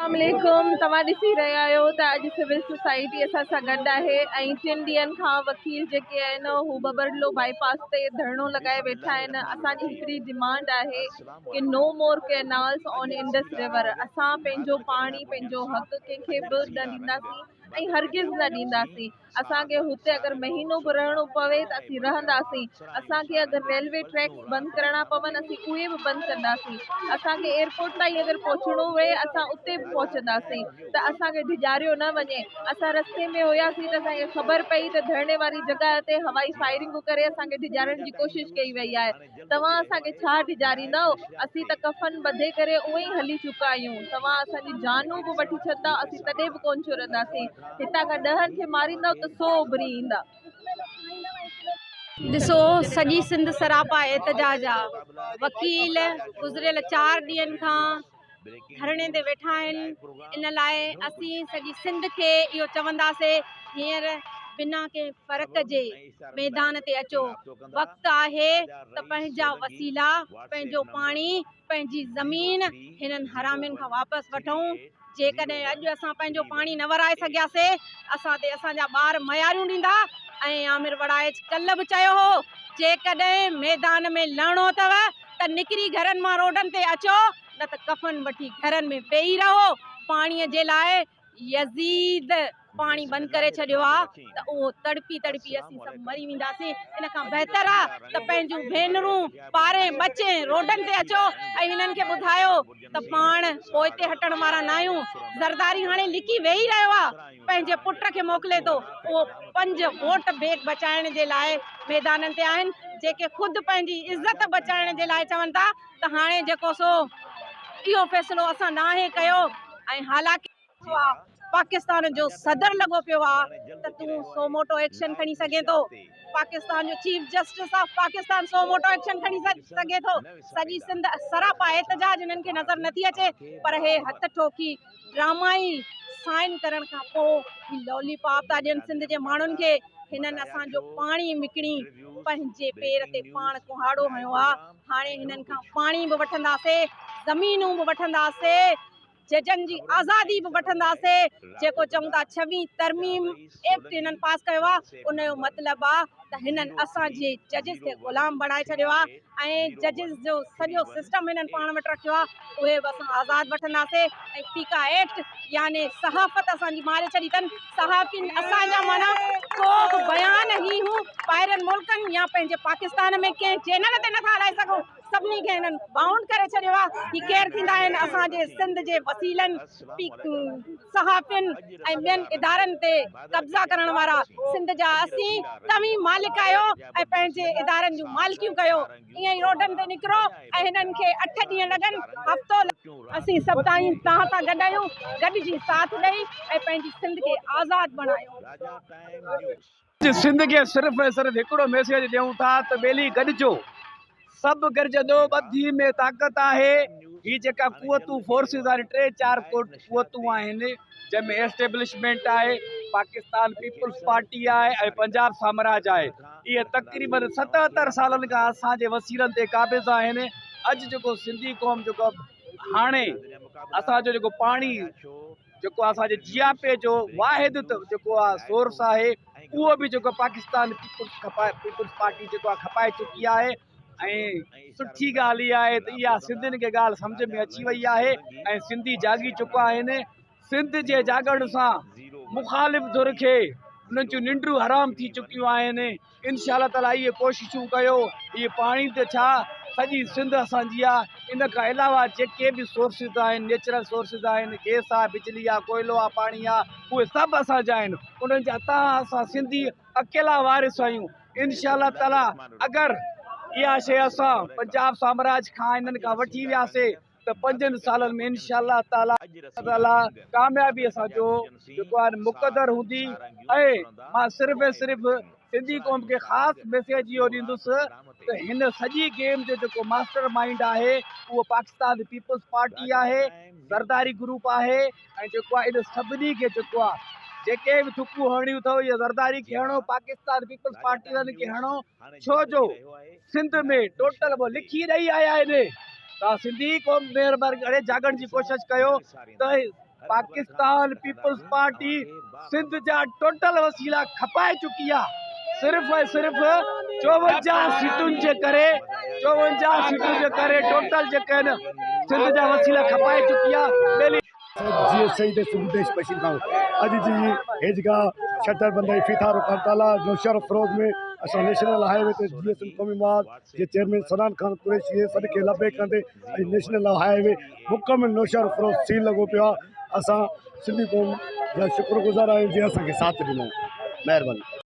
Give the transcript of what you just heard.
السلام عليڪم توهان ڏسي رهيا آهيو ته اڄ سول سوسائٽي اسان سان گڏ آهي ۽ ٽن ڏينهن کان وڪيل جيڪي آهن هو ٻٻرلو بائي پاس تي ڌرڻو لڳائي ويٺا آهن اسان جي هڪڙي ڊمانڊ آهي ڪي no more canals on Indus river اسان پنهنجو پاڻي پنهنجو حق ڪنهن کي به نه ڏينداسين ۽ هرگز نه ڏينداسين اسان کي هتي اگر مهينو به رهڻو پوي ته اسين رهنداسين، اسان کي اگر ريلوي ٽريڪس بند ڪرڻا پون اسين اهي به بند ڪنداسين، اسان کي ايئرپورٽ تائين اگر پهچڻو اهي اسان اتي به پهچنداسين ته اسان کي ڊيڄاريو نه وڃي، اسان رستي ۾ هياسين ته اسان کي خبر پئي ته ڌرڻي واري جڳهه تي هوائي فائرنگون ڪري اسان کي ڊيڄارڻ جي ڪوشش ڪئي وئي آهي. توهان اسان کي ڇا ڊيڄاريندؤ؟ اسين ته ڪفن ٻڌي ڪري اونئن ئي هلي چڪا آهيون. توهان اسان جون جانون به وٺي ڇڏندا، اسين تڏهن به ڪونه ڇڏنداسين. هتان کان ڏهن کي ماريندؤ ته سو اڀري ايندا. ڏسو سڄي سنڌ سراپا احتجاج آ، وڪيل گذريل چار ڏينهن کان ڌرڻي تي ويٺا آهن ان لاء اسين سڄي سنڌ کي اهو چونداسي هينئر بنا ڪنهن فرق جي ميدان تي اچو وقت آهي ته پنهنجا وسيلا پنهنجو پاڻي پنهنجي زمين هنن حرامين کان واپس وٺون جيڪڏهن اڄ اسان پنهنجو پاڻي نه ورائي سگهياسي اسان تي اسان جا ٻار مياريون ڏيندا ۽ عامر وڙائچ ڪلهه به چيو هو جيڪڏهن ميدان ۾ لهڻو اٿو ته نڪري گهرن مان روڊن تي اچو نه ته ڪفن وٺي گهرن ۾ ويهي رهو، پاڻي جي لاء يزيد پاڻي بند ڪري ڇڏيو آ ته اهو تڙپي تڙپي اسين سڀ مري وينداسين، ان کان بهتر آ ته پنهنجون ڀينرون پارين ٻچين روڊن تي اچو ۽ هنن کي ٻڌايو ته پاڻ پوئتي هٽڻ وارا ناهيون، زرداري هاڻي لڪي ويهي رهيو آ، پنهنجي پٽ کي موڪلي ٿو، اهو پنج ووٽ بيگ بچائڻ جي لاء ميدانن تي آهن، جيڪي خود پنهنجي عزت بچائڻ جي لاء چون ٿا ته هاڻي جيڪو سو اهو فيصلو اسان ناهي ڪيو ۽ حالانڪه پاڪستان جو صدر لڳو پيو آ ته تون سو موٽو ايڪشن کڻي سگهين ٿو، پاڪستان جو chief justice of Pakistan suo motu action کڻي سگهي ٿو، سڄي سنڌ سراپا احتجاج هنن کي نظر نٿي اچي پر هي هٿ ٺوڪي ڊرامائي سائن ڪرڻ کان پوء هي لولي پاپ ٿا ڏين سنڌ جي ماڻهن کي، هنن اسان جو پاڻي وڪڻي پنهنجي پير تي پاڻ ڪهاڙو هنيو آ، هاڻي هنن کان پاڻي به وٺنداسي، زمينون به وٺنداسي، ججن جي آزادي به وٺنداسي، جيڪو چئون ٿا ڇويهين ترميم ايڪٽ هنن پاس ڪيو آ ان جو مطلب آ ته هنن اسان جي ججز کي غلام بڻائي ڇڏيو آ ۽ ججز جو سڄو سسٽم هنن پاڻ وٽ رکيو آ اهي به اسان آزاد وٺنداسي ۽ پيڪا ايڪٽ يعني صحافت اسان جي ماري ڇڏي اٿن صحافين اسان جا معنيٰ ڪو به بيان هي هو ٻاهرين ملڪن يا پنهنجي پاڪستان ۾ ڪنهن چينل تي نٿا هلائي سگهون سڀني کي هنن بائونڊ ڪري ڇڏيو آهي هي ڪير ٿيندا آهن اسان جي سنڌ جي وسيلن صحافين ۽ ٻين ادارن تي قبضا ڪرڻ وارا سنڌ جا اسين توهين مالڪ آهيو ۽ پنهنجي ادارن جون مالڪيون ڪيو ائين ئي روڊن تي نڪرو ۽ هنن کي اٺ ڏينهن لڳن هفتو اسين سڀ تائين توهان سان گڏ آهيون گڏجي ساٿ ڏئي ۽ پنهنجي سنڌ کي آزاد بڻايون. اڄ سنڌ کي صرف ۽ صرف هڪڙو ميسيج ڏيون ٿا ته ٻيلي گڏجو سڀ گڏجندو ٻڌي ۾ طاقت آهي هي جيڪا قوتون فورسز آهن ٽي چار قوتون آهن جنهن ۾ اسٽيبلشمينٽ آهي پاڪستان پيپلز پارٽي آهي ۽ پنجاب سامراج آهي اهي تقريبن ستهتر سالن کان اسان جي وسيلن تي قابض آهن اڄ جيڪو سنڌي قوم جيڪو هاڻي اسان جو جيڪو پاڻي جيڪو اسان جي جياپي جو واحد جيڪو آ سورس آهي اهو به جيڪو پاڪستان پيپلز کپائي پيپلز پارٽي جيڪو آ کپائي چڪي آهي ۽ سٺي ڳالهه اها آهي ته اها سنڌين کي ڳالهه سمجهه ۾ اچي وئي آهي ۽ سنڌي جاڳي چڪا آهن سنڌ جي جاڳڻ سان مخالف ڌر کي انهن جون ننڊون حرام ٿي چڪيون آهن انشاء الله تعالي اهي ڪوششون ڪيو اهي پاڻي ته ڇا سڄي سنڌ اسان جي آ ان کان علاوه جيڪي به سورسز آهن نيچرل سورسز آهن گيس آ بجلي آ ڪوئلو آ پاڻي آ اهي سڀ اسان جا آهن انهن جا تان اسان سنڌي اڪيلا وارث آهيون انشاء الله تعالي اگر اها شي اسان پنجاب سامراج کان انهن کان وٺي وياسي ته پنجن سالن ۾ انشاء الله تعالي ڪاميابي اسان جو جيڪو آهي مقدر هوندي ۽ مان صرف ۽ صرف سنڌي قوم کي خاص ميسيج اهو ڏيندس ته هن سڄي گيم جو جيڪو ماسٽر مائنڊ آهي اهو پاڪستان پيپلز پارٽي آهي زرداري گروپ آهي ۽ جيڪو آهي ان سڀني کي جيڪو آهي جيڪي به ٿڪون هڻڻيون اٿو اهي زرداري کي هڻو پاڪستان پيپلز پارٽي وارن کي هڻو ڇو جو سنڌ ۾ ٽوٽل به لکي ڏئي آيا آهن توهان سنڌي قوم مهرباني ڪري جاڳڻ جي ڪوشش ڪيو ته پاڪستان پيپلز پارٽي سنڌ جا ٽوٽل وسيلا کپائي چڪي آ صرف ۽ صرف 54 سيٽن جي ڪري 54 سيٽن جي ڪري ٽوٽل جيڪي آهن سنڌ جا وسيلا کپائي چڪي آ ٻيلي جي سيد سنڌ ديش بشير خان اڄ جي هيجگاهه شٽر بندائي ڦيٿارو ڪرتالا نوشهرو فيروز ۾ اسان نيشنل هاء وي تي جي سنڌ قومي محاذ جي چيئرمين سنان خان قريشي جي سڏ کي لبيڪ ڪندي اڄ نيشنل هاء وي مڪمل نوشهرو فيروز سيل لڳو پيو آهي اسان سنڌي قوم جا شڪر گذار آهيون جنهن اسان کي ساٿ ڏنو مهرباني.